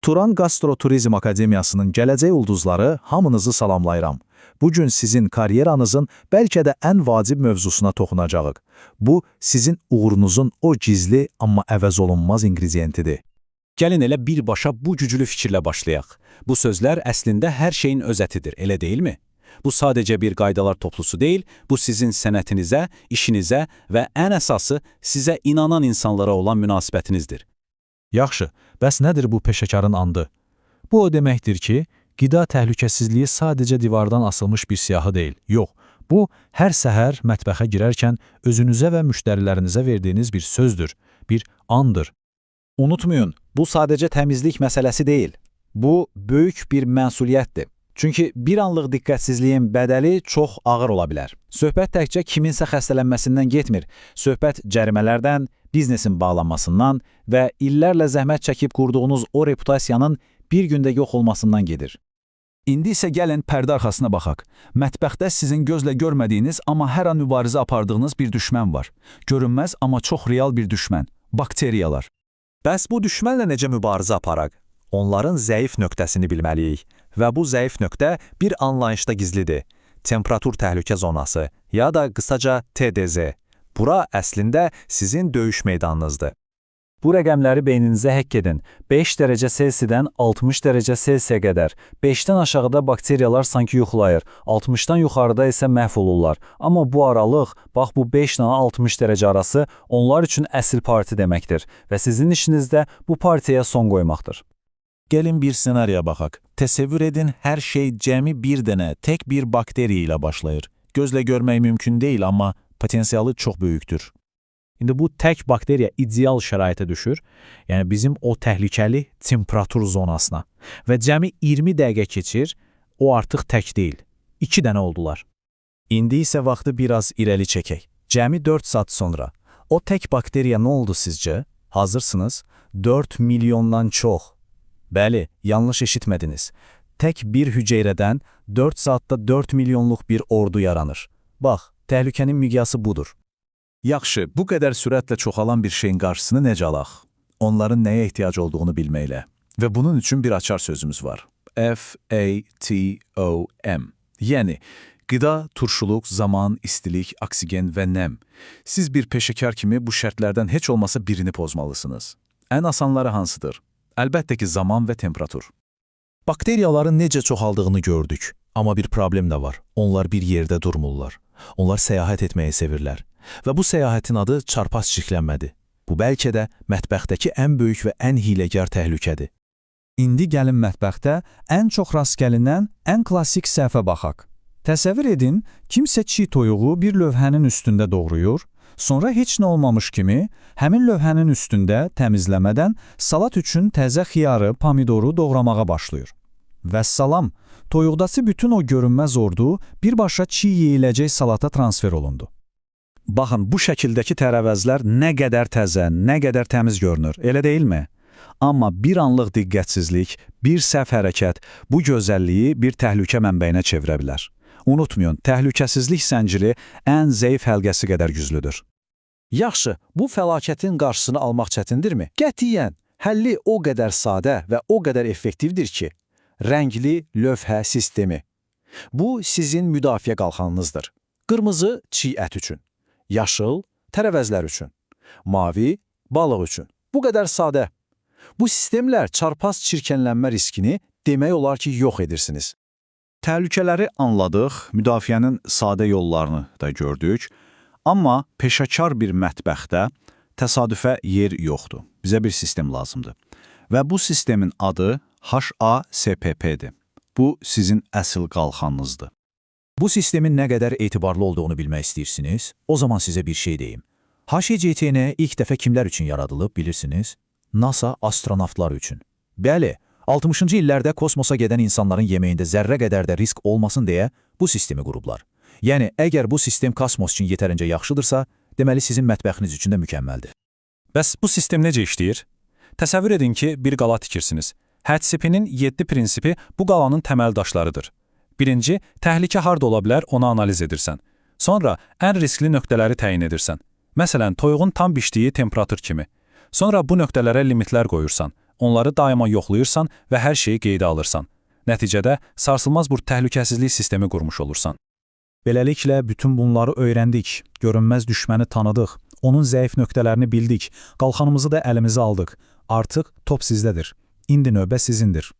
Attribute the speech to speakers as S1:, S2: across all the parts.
S1: Turan Qastro Turizm Akademiyasının gələcək ulduzları, hamınızı salamlayıram. Bu gün sizin karyeranızın bəlkə də ən vacib mövzusuna toxunacağıq. Bu, sizin uğurunuzun o gizli, amma əvəz olunmaz ingrediyentidir.
S2: Gəlin elə birbaşa bu güclü fikirlə başlayaq. Bu sözlər əslində hər şeyin özətidir, elə deyilmi? Bu sadəcə bir qaydalar toplusu deyil, bu sizin sənətinizə, işinizə və ən əsası sizə inanan insanlara olan münasibətinizdir.
S1: Yaxşı, bəs nədir bu peşəkarın andı? Bu o deməkdir ki, qida təhlükəsizliyi sadəcə divardan asılmış bir siyahı deyil. Yox, bu hər səhər mətbəxə girərkən özünüzə və müştərilərinizə verdiyiniz bir sözdür, bir andır.
S3: Unutmayın, bu sadəcə təmizlik məsələsi deyil. Bu, böyük bir məsuliyyətdir. Çünki bir anlıq diqqətsizliyin bədəli çox ağır ola bilər. Söhbət təkcə kiminsə xəstələnməsindən getmir. Söhbət cərimələrdən, biznesin bağlanmasından və illərlə zəhmət çəkib qurduğunuz o reputasiyanın bir gündə yox olmasından gedir.
S4: İndi isə gəlin pərdə arxasına baxaq. Mətbəxdə sizin gözlə görmədiyiniz, amma hər an mübarizə apardığınız bir düşmən var. Görünməz, amma çox real bir düşmən. Bakteriyalar.
S1: Bəs bu düşmənlə necə mübarizə aparaq? Onların zəif nöqtəsini bilməliyik və bu zəif nöqtə bir anlayışda gizlidir. Temperatur təhlükə zonası, ya da qısaca TDZ. Bura əslində sizin döyüş meydanınızdır.
S3: Bu rəqəmləri beyninizə həkk edin. 5 dərəcə Selsidən 60 dərəcə Selsiyə qədər. 5-dən aşağıda bakteriyalar sanki yuxlayır, 60-dan yuxarıda isə məhv olurlar. Amma bu aralıq, bax bu 5 ilə 60 dərəcə arası onlar üçün əsl parti deməkdir və sizin işinizdə bu partiyə son qoymaqdır.
S1: Gəlin bir senaryoya baxaq. Təsəvvür edin, hər şey cəmi bir dənə, tək bir bakteri ilə başlayır. Gözlə görmək mümkün deyil, amma potensialı çox böyükdür.
S5: İndi bu tək bakteriya ideal şəraitə düşür, yəni bizim o təhlükəli temperatur zonasına və cəmi 20 dəqiqə keçir, o artıq tək deyil. 2 dənə oldular.
S1: İndi isə vaxtı biraz irəli çəkək. Cəmi 4 saat sonra. O tək bakteriya nə oldu sizcə? Hazırsınız? 4 milyondan çox. Bəli, yanlış eşitmədiniz. Tək bir hüceyrədən 4 saatda 4 milyonluq bir ordu yaranır. Bax, təhlükənin miqyası budur.
S4: Yaxşı, bu qədər sürətlə çoxalan bir şeyin qarşısını necə alaq? Onların nəyə ehtiyac olduğunu bilməklə. Və bunun üçün bir açar sözümüz var. F-A-T-O-M. Yəni, qida, turşuluq, zaman, istilik, oksigen və nəm. Siz bir peşəkar kimi bu şərtlərdən heç olmasa birini pozmalısınız. Ən asanları hansıdır? Əlbəttə ki, zaman və temperatur.
S1: Bakteriyaların necə çoxaldığını gördük. Amma bir problem də var. Onlar bir yerdə durmurlar. Onlar səyahət etməyi sevirlər. Və bu səyahətin adı çarpaz çirklənmədir. Bu bəlkə də mətbəxdəki ən böyük və ən hiyləgər təhlükədir.
S6: İndi gəlin mətbəxdə ən çox rast gəlinən ən klassik səhvə baxaq. Təsəvvür edin, kimsə çiğ toyuğu bir lövhənin üstündə doğrayır, sonra heç nə olmamış kimi həmin lövhənin üstündə təmizləmədən salat üçün təzə xiyarı, pomidoru doğramağa başlayır. Vəssalam, toyuqdakı bütün o görünməz ordu birbaşa çiğ yeyiləcək salata transfer olundu.
S3: Baxın, bu şəkildəki tərəvəzlər nə qədər təzə, nə qədər təmiz görünür, elə deyilmi? Amma bir anlıq diqqətsizlik, bir səhv hərəkət bu gözəlliyi bir təhlükə mənbəyinə çevirə bilər. Unutmayın, təhlükəsizlik zənciri ən zəif həlqəsi qədər güclüdür.
S7: Yaxşı, bu fəlakətin qarşısını almaq çətindirmi? Qətiyyən. Həlli o qədər sadə və o qədər effektivdir ki, rəngli lövhə sistemi. Bu sizin müdafiə qalxanınızdır. Qırmızı çiğ ət üçün, yaşıl tərəvəzlər üçün, mavi balıq üçün. Bu qədər sadə. Bu sistemlər çarpaz çirkənlənmə riskini demək olar ki, yox edirsiniz.
S4: Təhlükələri anladıq, müdafiənin sadə yollarını da gördük. Amma peşəkar bir mətbəxdə təsadüfə yer yoxdur. Bizə bir sistem lazımdır. Və bu sistemin adı HACCP-dir. Bu sizin əsl qalxanınızdır.
S1: Bu sistemin nə qədər etibarlı olduğunu bilmək istəyirsiniz? O zaman sizə bir şey deyim. HCCTN ilk dəfə kimlər üçün yaradılıb bilirsiniz? NASA astronavtları üçün. Bəli, 60-cı illərdə kosmosa gedən insanların yeməyində zərrə qədər də risk olmasın deyə bu sistemi qurublar. Yəni, əgər bu sistem kosmos üçün yetərincə yaxşıdırsa, deməli sizin mətbəxiniz üçün də mükəmməldir.
S2: Bəs bu sistem necə işləyir? Təsəvvür edin ki, bir qala tikirsiniz. HACCP-nin 7 prinsipi bu qalanın təməl daşlarıdır. Birinci, təhlükə harda ola bilər, onu analiz edirsən. Sonra ən riskli nöqtələri təyin edirsən. Məsələn, toyuğun tam bişdiyi temperatur kimi. Sonra bu nöqtələrə limitlər qoyursan.
S4: Onları daima yoxlayırsan və hər şeyi qeydə alırsan. Nəticədə sarsılmaz bir təhlükəsizlik sistemi qurmuş olursan.
S3: Beləliklə, bütün bunları öyrəndik, görünməz düşməni tanıdıq, onun zəif nöqtələrini bildik, qalxanımızı da əlimizə aldıq. Artıq top sizdədir. İndi növbə sizindir.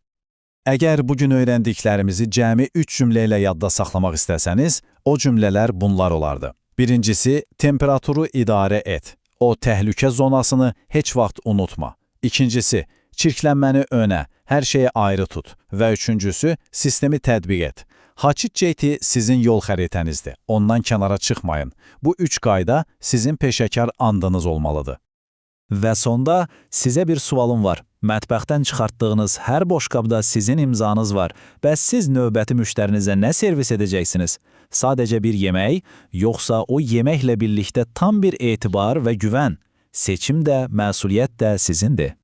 S4: Əgər bugün öyrəndiklərimizi cəmi 3 cümlə ilə yadda saxlamaq istəsəniz, o cümlələr bunlar olardı. Birincisi, temperaturu idarə et. O təhlükə zonasını heç vaxt unutma. İkincisi, çirklənməni önə, hər şeyi ayrı tut. Və üçüncüsü, sistemi tətbiq et. HACCP sizin yol xəritənizdir. Ondan kənara çıxmayın. Bu üç qayda sizin peşəkar andınız olmalıdır.
S3: Və sonda sizə bir sualım var. Mətbəxdən çıxartdığınız hər boşqabda sizin imzanız var. Bəs siz növbəti müştərinizə nə servis edəcəksiniz? Sadəcə bir yemək, yoxsa o yeməklə birlikdə tam bir etibar və güvən? Seçim də, məsuliyyət də sizindir.